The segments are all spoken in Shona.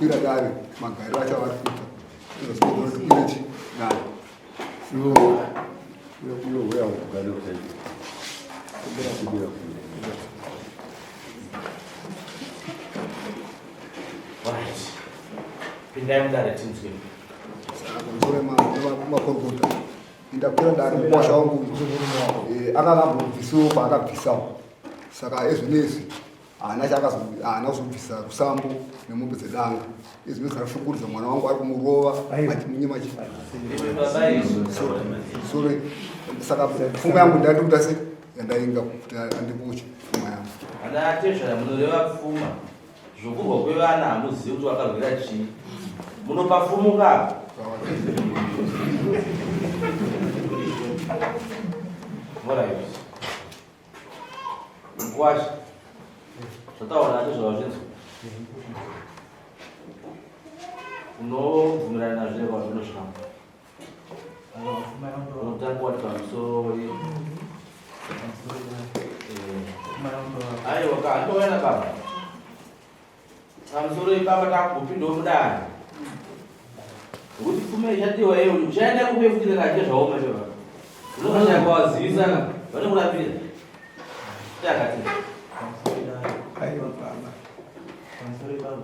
Ndakwira dare magariro acho avari kuita ndozvinoita chi dare. Pindai mudare tinzwe. Makorokota ndakwira dare mukwasha wangu eh, akanga ambobvisiwo paakabvisawo saka ezvinezvi haana chaakahaana kuzobvisa rusambo nemombe dzedanga izvi zvinoshungurudza mwana wangu ari kumurova achimunyima sorry saka pfuma yangu ndandikuta se yandainga kuti andikuche pfuma yangu ana atezvara munoreva pfuma zvokurwa kwevana hamuzivi kuti vakarwira chii munopa fumuka Alright. Mkwasha. Zvataura nacho zvawazvinzwa. Unobvumirana nazvo here kwazvinosvika? Unotanga wati pamusoro aiwa ka handouya nababa. Pamusoro ipapa takupindawo mudare. Kuti pfuma ichadiwa iwe uchaenda kupe futi rake zvaoma chova. Unokashaya kwawazivisana vanokurapira. Takati. Aiwa baba. Pamusoro ipapa.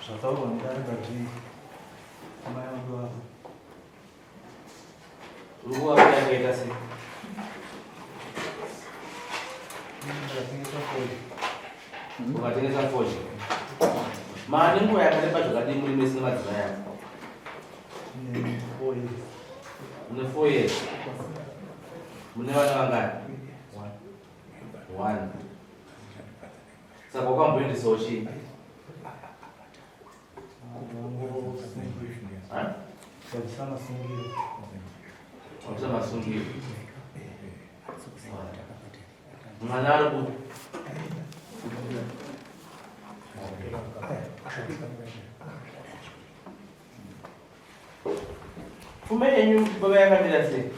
Zvataurwa nedare ndazvinzwa. Mai vangu vava. Uri yakaita sei? Ndakatengesa fodya. Ukatengesa fodya. Mane nguva yakareba zvakadii muri mese nemadzimai ako? Mune 4 years. Mune 4 years. Mune vana vangani? One. Saka wakamboendesawo chii? Wabvisa masungiro. Wabvisa masungiro. Mwana ari ku Pfuma yenyu baba yakamira sei?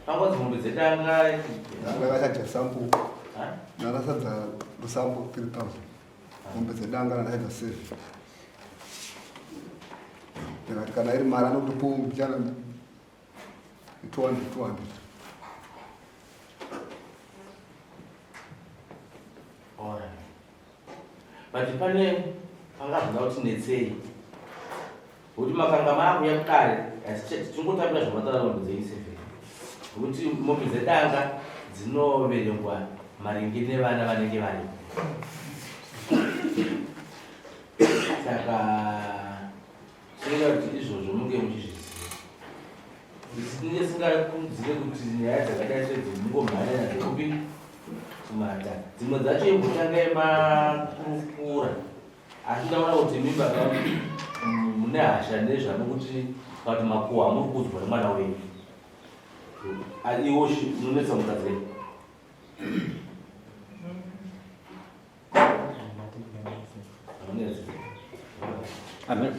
Pangodzi mombe dzedanga. Danga rakaja sampo. Narasadza rusambo 3000. Mombe dzedanga rakaja 7. Ndikati kana iri mari anokuti mbichana 200 200. Alright. But pane pangazoda kuti netsei. Kuti makanga maakuya kudare asi tingotambira zvamataura mombe dzenyu seven. Kuti mombe dzedanga dzinoverengwa maringe nevana vanenge varipo. Saka tinoda kuti izvozvo munge muchizviziva. Tinenge tisingakurudzire kuti nyaya dzakadai sedzi mungomhanya nadzo kupi kumata. Dzimwe dzacho imbotangai makurukura asi ndaona kuti imi baba mune hasha nezvamukuti kana kuti makuhwa amuri kuudzwa nemwana wenyu. Iwo unonetsa mukadzi wenyu.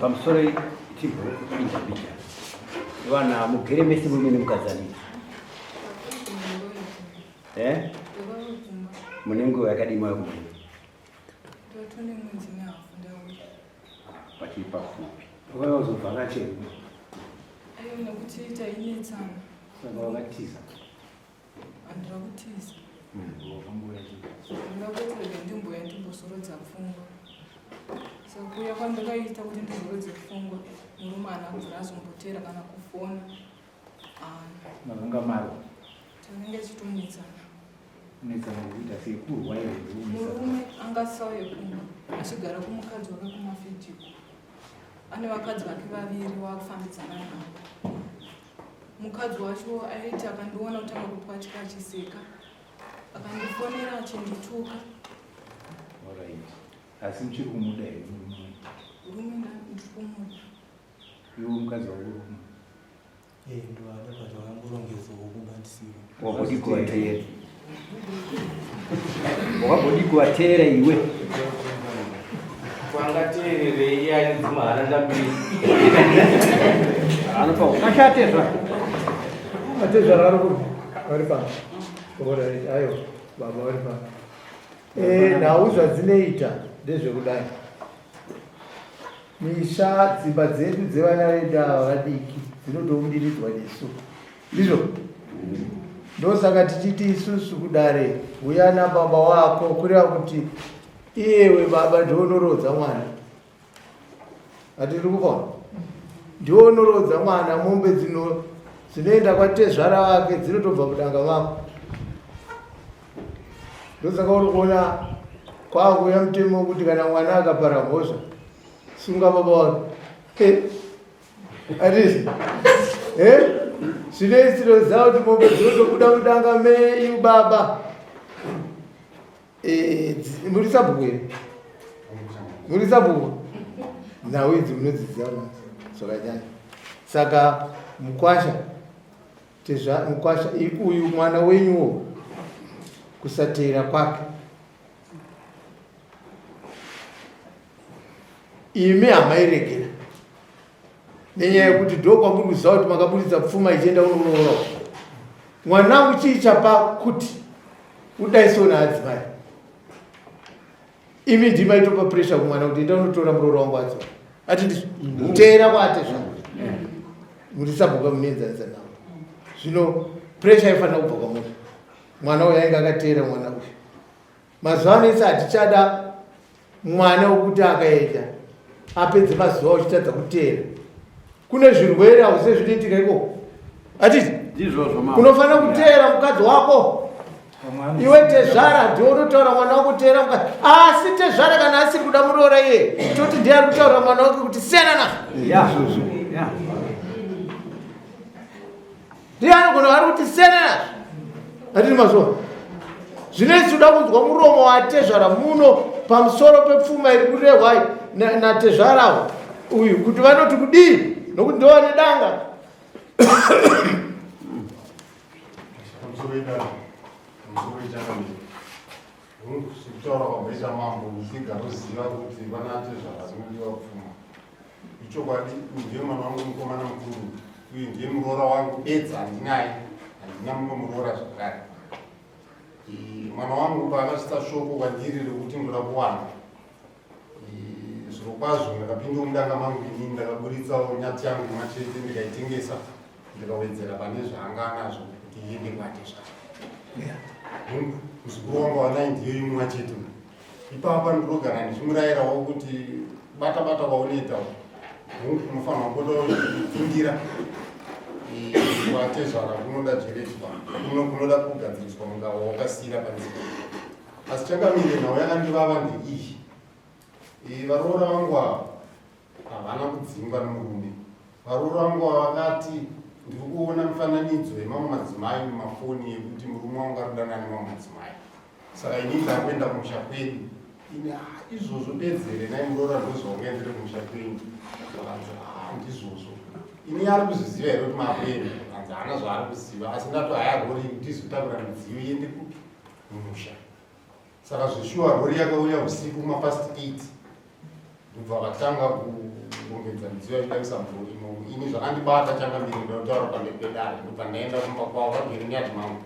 Pamusoro tibvopinda pita vana mugere mese murume nemukadzi anei eh? Mune nguva yakadii mauya kumba pachiri pafupi wakauya kuzobvakachera nekuti tainetsana saka wakatiza Handina kutiza. Ndakati rega ndimboya ndimbozorodza pfungwa. Saka kuuya kwandakaita kuti ndizorodze pfungwa, murume haana kubvira azombotera kana kufona. Haana. Makanga marwa? Tanenge tichitonetsana. Kunetsana kuita sei? Kurwa here? Murume anga asisauye kumba achigara kumukadzi wake kumafidhiko. Ane vakadzi vake vaviri waakufambidzana navo. Mukadzi wacho aiti akandiona kutanga kupwatya achiseka akandifonera achindituka. Alright. Asi muchiri kumuda here murume? Murume ndiri kumuda. Iwe mukadzi wako uri kumuda? Eh, ndovada but vakangorongedzawo kumba ndisipo. Wabodi kuvateera. Wabodi kuvateera iwe. Wangateererei iye ane dzimwe haranga mbiri. Anopa ukashatezva. Atezvara vari kupi? Vari pano. Alright, aiwa, baba vari pano. Eh, nhau zvadzinoita ndezvekudai. Misha dzimba dzedu dzevana vedu ava vadiki dzinotoundiridzwa nesu. Ndizvo? Ndosaka tichiti isusu kudare huya nababa wako kureva kuti iyewe baba ndiwe unoroodza mwana. Hatiri kuona? Ndiwe unoroodza mwana mombe dzino dzinoenda kwatezvara vake dzinotobva mudanga mako. Ndosaka uri kuona kwakuuya mutemo wekuti kana mwana akapara mhosva sunga baba wake. Atisi. Eh? Zvinoisiro tinoziva kuti mombe dzinotobuda mudanga menyu baba. Eh, muri sabhuku here? Muri sabhuku? Nhau idzi munodziziva zvakanyanya. Saka mukwasha tezva mukwasha uyu mwana wenyuwo kusateera kwake imi hamairegera nenyaya yekuti ndokwamuri kuziva kuti makaburitsa pfuma ichienda kunomuroora mwanangu chii chapa kuti udaiso naadzimai imi ndima itopa pressure kumwana kuti enda unotora muroora wangu adzo ati ndizvo mm. teera kwate zvangu muri sabhuka munoenzanisa navo zvino pressure aifanira kubva kwamuri mwana uyu ainge akateera mwana uyu Mazuva ano ese hatichada mwana wekuti akaenda apedze mazuva uchitadza kuteera. Kune zvirwere hauzive zvinoitika ikoko. Atiti unofanira kuteera mukadzi wako. Iwe tezvara ndiwe unotaura mwana wako teera mukadzi. Asi tezvara kana asiri kuda muroora iye toti ndiye ari kutaura mwana wake kuti siyana nazvo. Ndiye anogona ari kuti siyana nazvo. Hatini mazuva. Zvino isu toda kunzwa muromo watezvara muno pamusoro pepfuma iri kurehwa natezvarawo uyu kuti vanoti kudii nokuti ndovane danga. Sekutaura kwamboita mambo usigaroziva kuti vanatezvara rinodiwa pfuma. Ichokwadi ndiye mwana wangu mukomana mukuru uyu ndiye muroora wangu bedzi handinaye handina mumwe muroora zvakare. Mwana wangu paakasvitsa shoko kwandiri rekuti ndoda kuwana zvirokwazvo ndakapinda mudanga mangu inini ndakaburitsawo nyati yangu imwe chete ndikaitengesa ndikawedzera pane zvaanga anazvo kuti iende kwatezvara. Muzukuru wangu wanaye ndiyo imwe chete ipapa ndinogara ndichimurayirawo kuti bata bata kwaunoita unofanirwa kutoingira kwatezvara kunoda jeredzwa kunoda kugadziriswa mungava wakasiira panzira asi changamire nhau yakandivava ndeiyi varoora vangu ava Havana kudzingwa nomurume. Varoora vangu vakati ndiri kuona mifananidzo yemamwe madzimai mumafoni yekuti murume wangu ari kudanana nemamwe madzimai. Saka ini ndakuenda kumusha kwedu. Ini ah, izvozvo bedzere nai muroora ndozvaungaendere kumusha kwenyu. Vakanzi ah, ndizvozvo. Ini ari kuzviziva here kuti makuenda? Vakanzi haana zvaari kuziva asi ndato haya rori ndizotakura midziyo iende kupi? Mumusha. Saka zveshuwa rori yakauya usiku mapast 8 ndobva vatanga kurongedza midziyo yacho ndaisa mvura imomo. Ini zvakandibata changamire ndinotaura pamberi pedare ndobva ndaenda kumba kwavo vagere neati mangu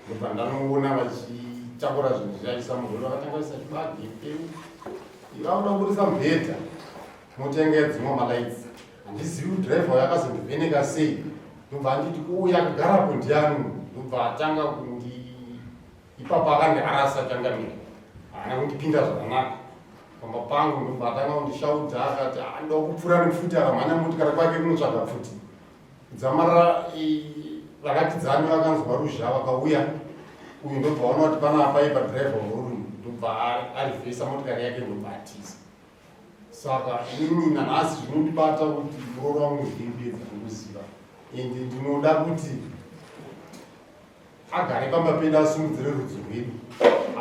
ndobva ndanoona vachitakura zvinhu zvichaisa murori vakatanga kuisa chibage mbeu vakuda kubudisa mubhedha mota yanga yadzimwa malights handizivi kuti driver uyo akazondivheneka sei ndobva anditi kuuya akagarapo ndiani ndobva atanga kundi Ipapo akandiharasa changamire, haana kundipinda zvakanaka pamba pangu, ndobva atanga kundishaudha akati ah, ndoda kupfura nepfuti, akamhanya motikari kwake kunotsvaga pfuti. Dzamara vakakidzani vakanzwa ruzha vakauya, uyu ndobva vaona kuti pana apa ipa driver werori ndobva arivhesa motikari yake ndobva atiza. Saka inini nanhasi zvinondibata kuti muroora wangu ndiyebedza ndokuziva ende ndinoda kuti agare pamba pedu asimudzire rudzi rwedu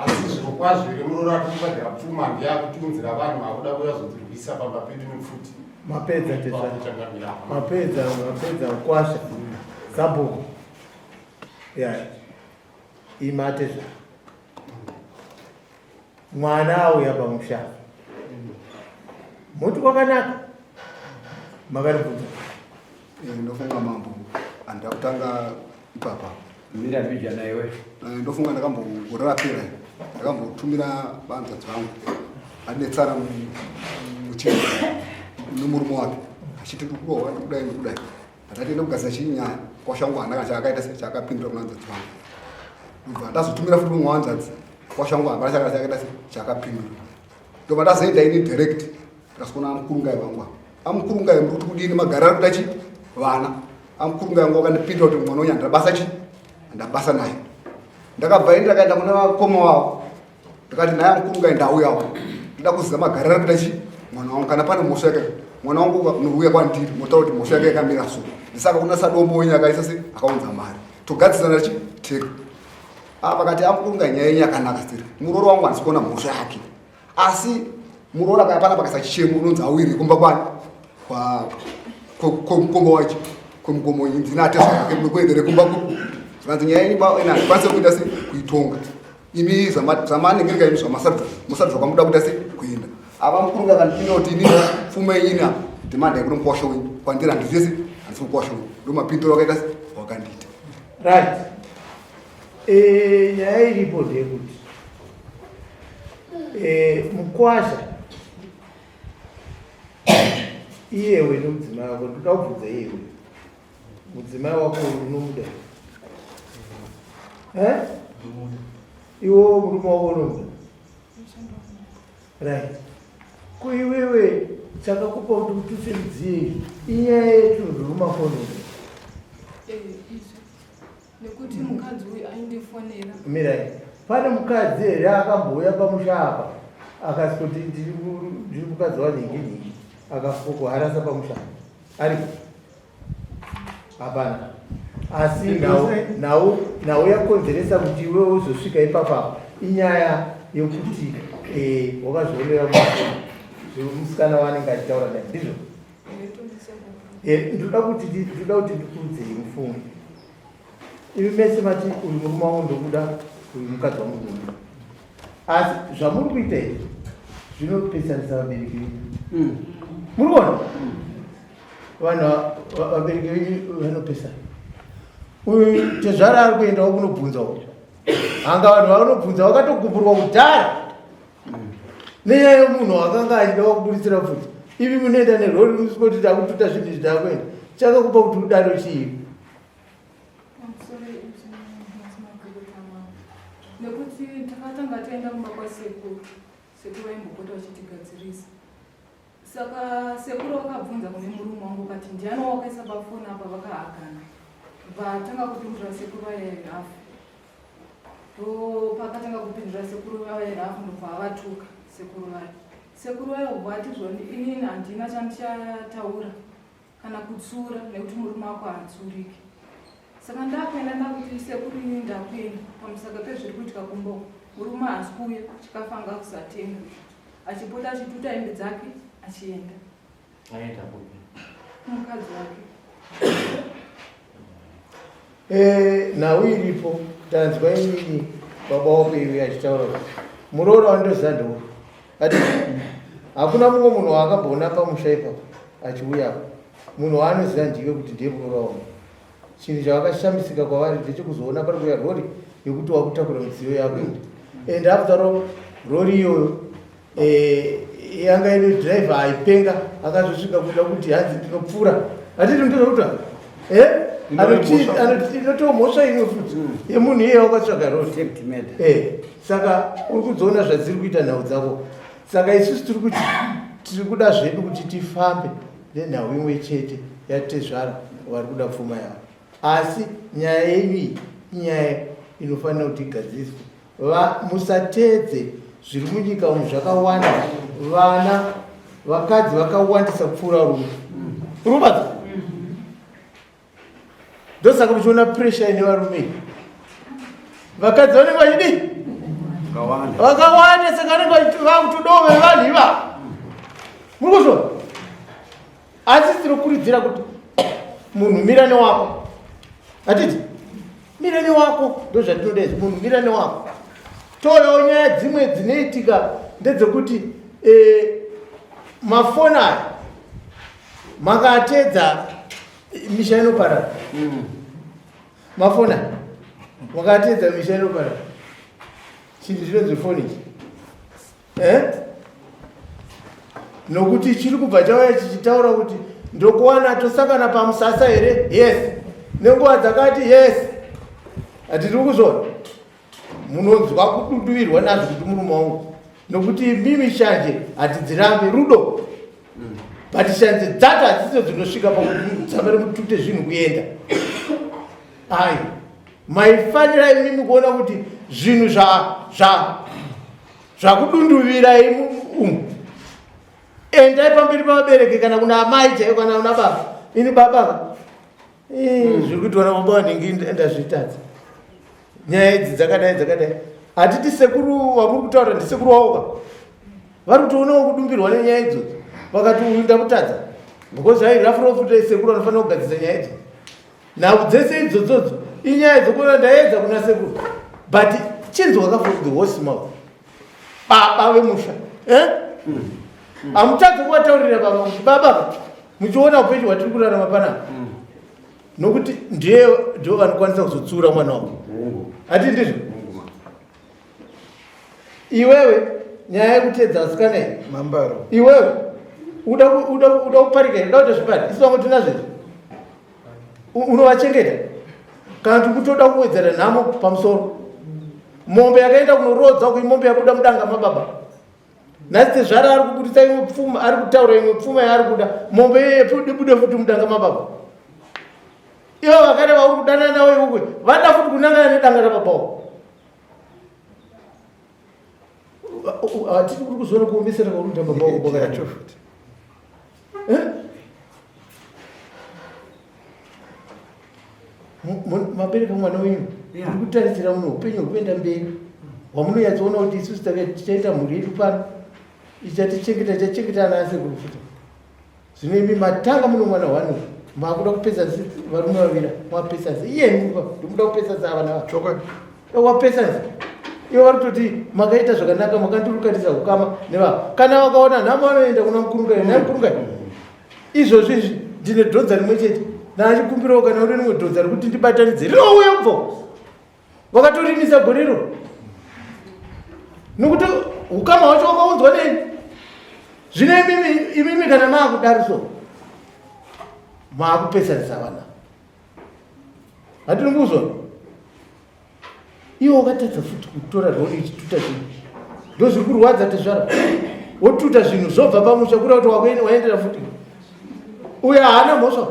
asi zvirokwazvo here muroora atikutsvagira pfuma ndiye akutiunzira vanhu vakuda kuuya zotirwisa pamba pedu nepfuti mapedza tezvara mapedza mapedza kwasha sabhuku ya ima tezvara mwana auya pamusha muti kwakanaka makaribvunza eh, ndofunga mambo andakutanga ipapa mira mbijana iwe eh, ndofunga ndakambogore rapera ndakambotumira vanzvadzi vangu vadetsara muchii nemurume wake achiti ndikurohwa ndikudai ndikudai. Ndakati kugadzira chii nyaya kwasha wangu hana kana chaakaita se chaakapindura kuna hanzvadzi wangu. Ndobva ndazotumira futi mumwe wanzvadzi kwasha wangu hapana chaakaita se chaakapindura. Ndobva ndazoenda ini direct ndikasikuona amukurungai wangu apa. Amukurungai muri kuti kudini magara ari kuda chi vana. Amukurungai wangu wakandipindura kuti mwana uyu handina basa chi handina basa naye. Ndakabva ini ndakaenda kuna vakoma wavo ndikati naye amukurungai ndauyawo ndoda kuziva magariro ari kuita chi mwana wangu kana pane mhosva yake mwana wangu unouya kwandiri motaura kuti mhosva yake yakamira so ndisaka kuna sadombo wenyu akaisa se akaunza mari togadzisana chi tega ah, vakati amukurungai nyaya yenyu yakanaka siri muroora wangu handisi kuona mhosva yake asi muroora kaya pana pakaisa chichemo unonzi awiri kumba kwani kwa kwemukoma wacho kwemukoma wenyu ndina atezvake munokuendere kumba ku zvikanzi nyaya yenyu ina handikwanise kuita se kuitonga imi zvamanengereka imi zvamasarudza musarudza kwamuda kuita se kuenda ava mukuru kakandipinda kuti ini pfuma yenyu ina demand yekuno mukwasha wenyu kwandiri handizese handisi mukwasha wenyu ndomapindiro wakaita se wakandiita right e, nyaya iripo ndeyekuti e, mukwasha iyewe nemudzimai wako ndoda kubvunza iyewe mudzimai wako unomuda eh? iwo murume wako unomuda right ko iwewe chakakupa kuti utuse mudziyo inyaya yetunhu rumafoni eh, nekuti mukadzi uyu aindifonera mirai pane mukadzi here akambouya pamusha apa akasikuti ndiri mukadzi wanhingi nhingi akafukuharasa pamusha aripo hapana asi nhau nhau yakonzeresa kuti iwe uzosvika ipapa inyaya yekuti eh, wakazvionera musikana waanenge achitaura naye ndizvo eh, ndoda kuti ndoda kuti ndikuudzei mufunge imi mese mati uyu murume wangu ndokuda uyu mukadzi wangu ndokuda asi zvamuri kuita izvi zvinopesanisa vabereki venyu mm. muri kuona mm. vanhu vabereki venyu vanopesana uyu tezvara ari kuendawo kunobvunzawo hanga vanhu vanobvunza vakatogumburwa kudhara mm. nenyaya yemunhu wakanga achida wakuburitsira futi ivi munoenda nerori musikuti takututa zvinhu izvi takuenda chakakupa kuti udaro chii nekuti takatanga taenda kumba kwasekuru sekuru vaimbopota vachitigadzirisa saka sekuru vakabvunza kune murume wangu vakati ndiani wakaisa pafoni apa vakahagana vatanga kupindura sekuru vairafu ndopakatanga kupindura sekuru vairafu ndobva vavatuka sekuru vaya sekuru vaya ubva vati zvoni inini handina chandichataura kana kutsura nekuti murume wako haatsuriki saka ndakuenda ndakuti sekuru ini ndakuenda pamusaka pezviri kuitika kumba uku murume haasi kuuya chikafu anga kusatenga achipota achituta hembe dzake achienda aenda kupi mukadzi wake eh, nhau iripo tanzwa inini baba wako iwe achitaura kuti muroora wandoziva ndouyu ati hakuna mumwe munhu waakamboona pamusha ipapo achiuya apo munhu waanoziva ndiwe kuti ndiye muroora wangu chinhu chavakashamisika kwavari ndechekuzoona pari kuuya rori yekuti wakutakura midziyo yako ende and after all rori iyoyo eh, yanga ine driver aipenga akazosvika kuda kuti hanzi ndinopfuura hatiti ndinokuta eh? inotoo mhosva imwe futi hmm. yemunhu iye wakatsvaga rori eh, saka uri kudziona zvadziri kuita nhau dzako saka isusu tiri kuti tiri kuda zvedu kuti tifambe nenhau imwe chete yatezvara vari kuda pfuma yavo asi nyaya yenyu iyi inyaya inofanira kuti igadziriswe Musateedze zviri munyika umu zvakawanda vana vakadzi vakawandisa kupfuura varume rubatsa ndosaka muchiona pressure ine varume vakadzi vanenge vachidii vakawanda saka vanenge vakutodawo vevanhu ivavo muri kuzviona asi tinokurudzira kuti munhu mira newako hatiti mira newako ndozvatinoda izvi munhu mira newako toyawo nyaya dzimwe dzinoitika ndedzekuti eh, mafoni aya makateedza misha inoparara mm. mafoni aya makateedza misha inoparara chinhu chinonzi foni ichi eh? Nokuti chiri kubva chauya chichitaura kuti ndokuwana tosangana pamusasa here? Yes. Nenguva dzakati yes. Hatiri kuzviona. Munonzwa kududuvirwa nazvo kuti murume wangu. Nokuti mimi shanje hatidzirambi rudo. But shanje dzacho hadzidzo dzinosvika pakuti mudzamare mutute zvinhu kuenda. Ai. Maifanira imimi kuona kuti zvinhu zva zva zvakudunduvirai umu. Endai pamberi pavabereki kana kuna amai chaiyo kana kuna baba. Ini baba eh, hmm. zviri kuitwa nababa vanenge ndazvitadza. Nyaya idzi dzakadai dzakadai. Hatiti sekuru wamuri kutaura ndisekuru wavo ka. Vari kutoonawo kudumbirwa nenyaya idzodzo. Vakati uyu ndakutadza. Because ai rafu futi sekuru anofanira kugadzisa nyaya idzodzo. Nhau dzese idzodzodzo inyaya dzekuona ndaedza kuna sekuru but chinzwa ka from the horse mouth baba vemusha eh? Hamutadzi kuvataurira baba kuti baba muchiona upenyu hwatiri kurarama panapa mm. nokuti ndiye ndivo vanokwanisa kuzotsiura mwana wavo hati ndizvo iwewe nyaya yekuteedza vasikana iyi mambaro iwewe uda uda kuparika uda kuita zvipari isu vamwe tinazvo izvi unovachengeta kana kuti kutoda kuwedzera nhamo pamusoro mombe yakaenda kunorodza uku imombe yabuda mudanga mababa nhasi tezvara ari kubudisa imwe pfuma ari kutaura imwe pfuma yaari kuda mombe iyoyo ibude futi mudanga mababa ivo vakada vauri kudanana navo ikoko vada futi kunangana nedanga rababawo hatiti kuri kuzoona kuomesera kwauri kuita baba wako kwakadai futi eh? Mabereka mwana wenyu muri kutarisira muno upenyu hwekuenda mberi hwamunonyatsoona kuti isusu tichaita mhuri yedu pano ichatichengeta ichachengeta ana asekuru futi Zvino imi matanga muno mwana hwani makuda kupesa varume vavira mapesa iyeni ndomuda kupesa vana chokwadi wapesa ivo vari kutoti makaita zvakanaka makandirukanisa ukama nevavo kana vakaona nhamo vanoenda kuna mukurungai naye mukurungai izvozvo izvi ndine dhonza rimwe chete naachikumbirawo kana uri rimwe dhonza rekuti ndibatanidze rinouya kubva vakatorimisa gorero nokuti ukama hwacho wakaunzwa nei zvino imimi imimi kana maakudaro so maakupesanisa vana hatiri kuzwa iwe wakatadza futi kutora rori ichituta zvinhu ndozviri kurwadza tezvara wotuta zvinhu zvobva pamusha kuda kuti waendera futi uyo haana mhosva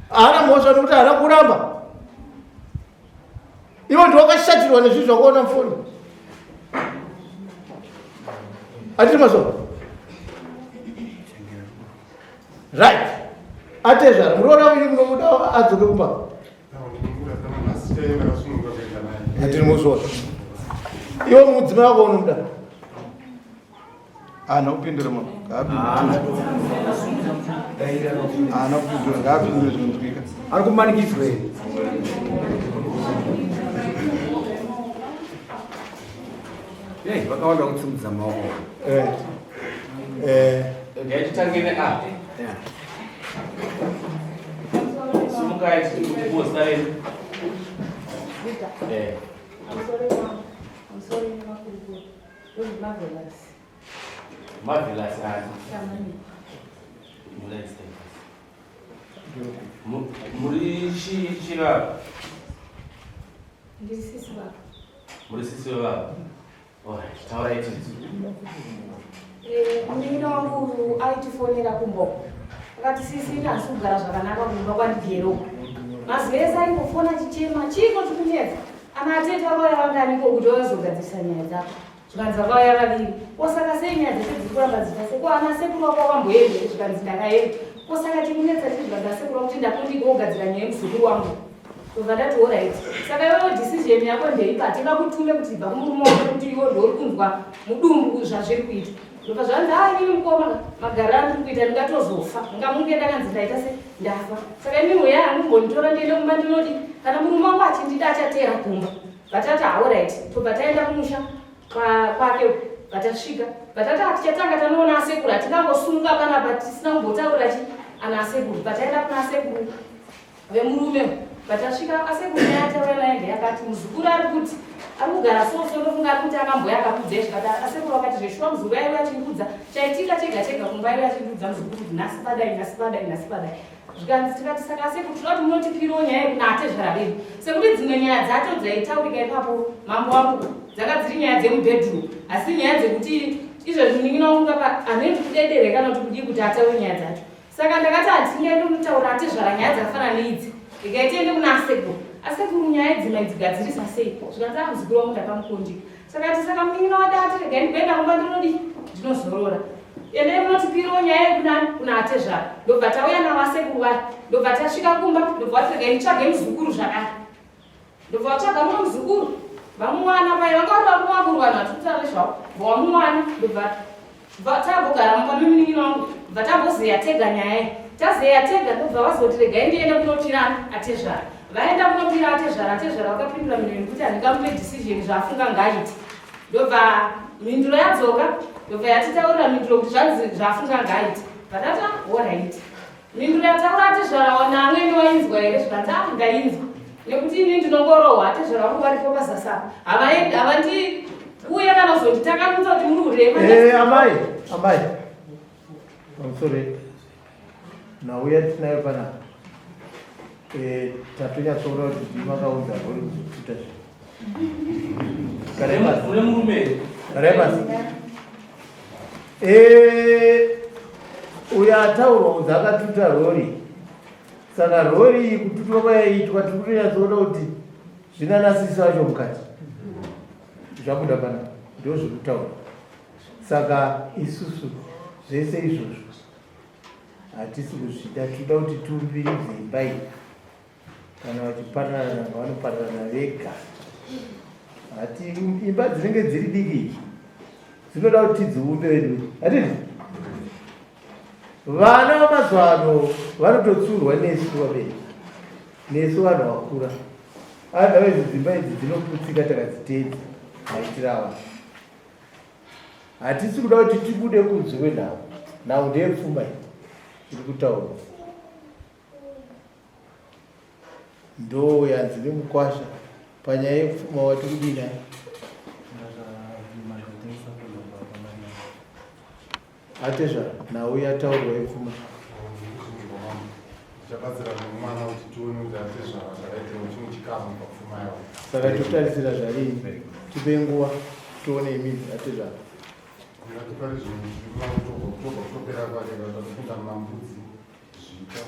haana mhosva nokuti haana kuramba iwe ndi wakashatirwa nezvinhu zvakaona mufoni atiri mazvo right atezvara muroora wenyu munomuda adzoke kumba atiri muzvona iwe mudzimai wako unomuda Haana kupindura mama. Ngaapindure. Haana kupindura, ngaapindure zvinonzwika. Ari kumanikidzwa here? Hey, vakawanda kusimudza maoko. Eh. Eh. Ngatitange ne A. Yeah. Simukai tikuti renyu. Eh. I'm sorry, makurukota. Marvelous. Marvelous ani? Muri chii chivava? Ndiri sisi vavo. Muri sisi vavo. Alright, taurai tinzwe. Eh, munin'ina wangu aitifonera kumba uko. Akati sisi ini handisi kugara zvakanaka kumba kwandigere uko. Mazuva ese aingofona achichema, chiiko chikunetsa? Ana atete vakauya vanganiko kuti vazogadzirisa nyaya dzako? Zvikanzi vakauya vaviri. Ko saka sei nyaya dzese dziri kuramba dziita sei? Ko ana sekuru vako vamboenda here? Zvikanzi ndakaenda. Ko saka chikunetsa chii? Zvikanzi asekuru vakuti ndakundigogadzira nyaya yemuzukuru wangu. Ndobva ndati alright. Saka iwewe decision yako ndeipi? Hatingakutume kuti ibva kumurume wako nekuti iwe ndouri kunzwa mudumbu zvazviri kuita. Ndobva zvanzi ah inini mukoma magariro andiri kuita ndingatozofa. Ndingamuke ndakanzi ndaita se ndafa. Saka inini uya anongonditora ndiende kumba ndinodi kana murume wangu achindida achateera kumba. Vatati alright. Tobva taenda kumusha kwake vatasvika. Vatati hatichatanga tanoona asekuru hatingangosunga panapa tisina kumbotaura chi ana asekuru. Vataenda kuna asekuru vemurume vatasvika asekuru nyaya yataura naye ndeyakati muzukuru ari kuti Ari kugara so so ndofunga ari kuti akambouya akakuudzai zvikati asekuru vakati zveshuwa muzukuru aiuya achindiudza chaitika chega chega kumba aiuya achindiudza muzukuru kuti nhasi padai nhasi padai nhasi padai. Zvikanzi tikati saka asekuru tinoda kuti munotipirawo nyaya yekuna atezvara vedu sekuti dzimwe nyaya dzacho dzaitaurika ipapo mambo wangu dzanga dziri nyaya dzemubedroom asi nyaya dzekuti izvezvi munin'ina wangu kapa anoendi kudedere kana kuti kudii kuti ataure nyaya dzacho. Saka ndakati handingaende kunotaura atezvara nyaya dzakafanana neidzi regai tiende kuna asekuru. Asekuru nyaya idzi maidzigadzirisa sei? Zvikanzi ah muzukuru wangu ndakamukondika. Saka ati saka munin'ina wadati regai ndikuenda kumba ndinodii ndinozorora. Endai munotipirawo nyaya yekunani kuna atezvara. Ndobva tauya navo asekuru vaya. Ndobva tasvika kumba ndobva vati regai nditsvage muzukuru zvakare. Ndobva vatsvaga mumwe muzukuru vamuwana paye vanga vari varume vakuru vanhu vatiri nezvavo vamuwana ndobva tambogara mumba memunin'ina wangu bva tambozeya tega nyaya iyi tazeya tega ndobva vazoti regai ndiende kunopira atezvara vaenda kunopira atezvara atezvara vakapindura mhinduro yekuti handingamupe decision zvaafunga ngaaite ndobva mhinduro yadzoka ndobva yatitaurira mhinduro kuti zvanzi zvaafunga ngaaite vatata horaiti Mhinduro yataura atezvara wana amwene wainzwa here zvikanzi ah ndainzwa nekuti ini ndinongorohwa atezvara vangu varipo pazasi apa havandi uye kana kuzonditakanutsa kuti muri urema eh, amai amai pamusoro nhau yatinayo panapa eh, tatonyatsoona kuti ndimakaunza rori kuzotuta zvinhu Garai pasi. Eh, uyo ataurwa kunzi akatuta rori. Saka rori iyi kututwa kwayaiitwa tiri kutonyatsoona kuti zvinanasisi vacho mukati. Zvabuda pana ndo zviri kutaura. Saka isusu zvese izvozvo hatisi kuzvida tinoda kuti tiumbiridze imba iyi. Kana vachipararana vanopararana vega. Hati imba dzinenge dziri diki idzi dzinoda kuti tidziumbe vedu. Hatidi? Vana vamazuva ano vanototsurwa nesu vabereki. Nesu vanhu vakura. Otherwise dzimba idzi dzinoputsika takadziteedza maitiro awa. Hatisi kuda kuti tibude kunze kwenhau. Nhau ndeyepfuma iyi iri kutaurwa. Ndoo yanzi nemukwasha panyaya yepfuma wati kudii naye? Atezva nhau yataurwa yepfuma. Tichabatsira mwana kuti tione kuti atezvara zvakaitwa chimwe chikamu papfuma yavo. Saka totarisira zvarini tipe nguva tione imimi atezvara. Ngati pari zvinhu zviri kuna October, October kutopera kwake tatopinda muna Mbudzi. Zvita.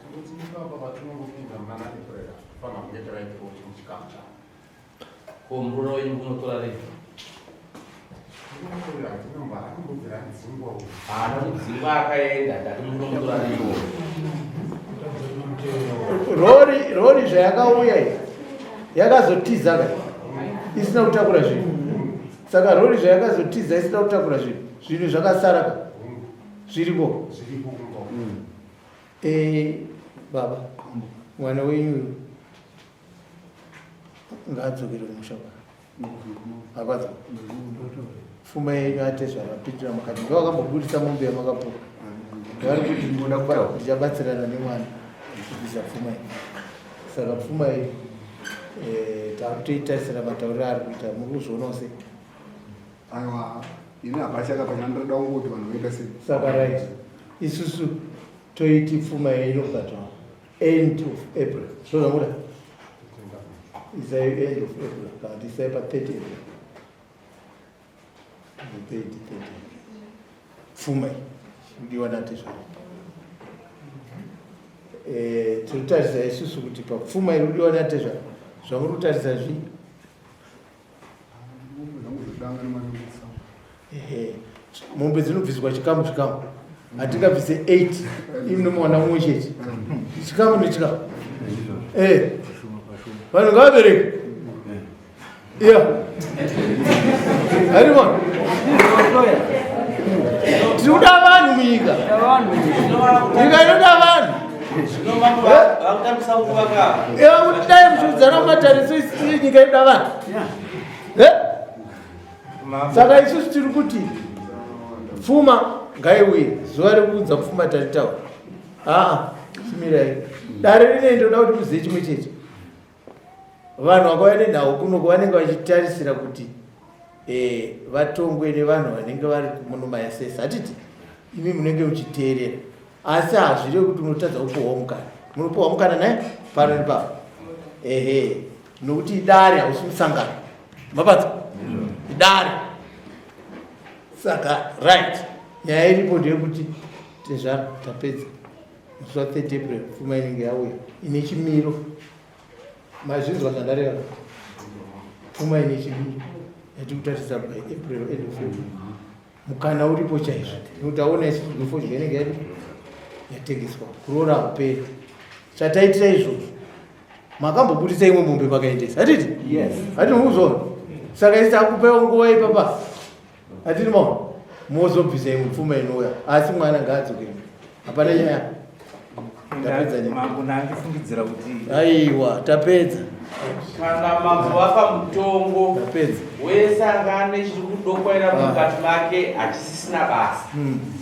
Tinoti ipapa patinongopinda muna April tofanira kunge takaitirawo chimwe chikamu chavo. Ko muroora wenyu munotora rini? Haana kudzingwa akaenda ndati munomutora rini? Rori rori zvayakauya iyi yakazotiza ka isina kutakura zvinhu. Saka rori zvayakazotiza isina kutakura zvinhu zvinhu zvakasara ka. Zviriko? Zviriko kumba. Eh, baba, mwana wenyu uyu ngaadzokere kumusha kwake. Akwadza. Pfuma yenyu atezvara apindira mukati. Ndiwo akambobudisa mombe yamakapuwa. Vari kuti ndichabatsirana nemwana kubvisa pfuma iyi. Saka pfuma iyi eh, takutoitarisira matauriro aari kuita muri kuzvionawo sei? Aiwa, ini hapachaka pachandoda kungoti vanhu voita sei. Saka right, isusu toiti pfuma inobhadharwa end of April. So zvamuda? Isai end of April kana kuti isai pa 30 April. 30 30. Pfuma iyi kudiwa natezvara. Eh, tinotarisa isusu kuti papfuma iri kudiwa natezvara zvamuri kutarisa zvii? Mombe dzinobviswa chikamu chikamu, hatingabvise 8 imi nomuwana mumwe chete, chikamu nechikamu. Eh. Vanhu ngavabereke. Iya. Harimona. Tiri kuda vanhu munyika. Nyika inoda vanhu. Dai muchiudzana mumatare so nyika inoda vanhu. Eh? Saka isusu tiri kuti pfuma ngaiuye zuva rekuudza pfuma taritaura. Aa, chimirai. Dare rinei ndoda kuti muzive chimwe chete. Vanhu vakauya nenhau kunoko vanenge vachitarisira kuti eh, vatongwe nevanhu vanenge vari muno mayasesa hatiti imi munenge muchiteerera asi hazvirevi kuti unotadza kupuhwa mukana munopuhwa mukana naye pano nepapo ehe nokuti idare hausi musangano mapanza idare saka right nyaya iripo ndeyekuti tezvaro tapedza musi wa 30 april pfuma inenge yauya ine chimiro mazvinzwa zvandareva pfuma ine chimiro yatikutarisa by april end of april mukana uripo chaizvo nekuti aona isusu fodya inenge yadi yatengeswa kuroora hakuperi chataitira izvozvo makambobudisa imwe mombe makaendesa hatiti hatiti mukuzvaona saka isi takupewo nguva ipapa hatiti maona mozobvisa imwe pfuma inouya asi mwana ngaadzokere hapana nyaya tapedza mambo ndandifungidzira kuti aiwa tapedza kana mambo vapa mutongo tapedza wese anga ane chiri kudokwaira ah. mukati make hachisisina basa hmm.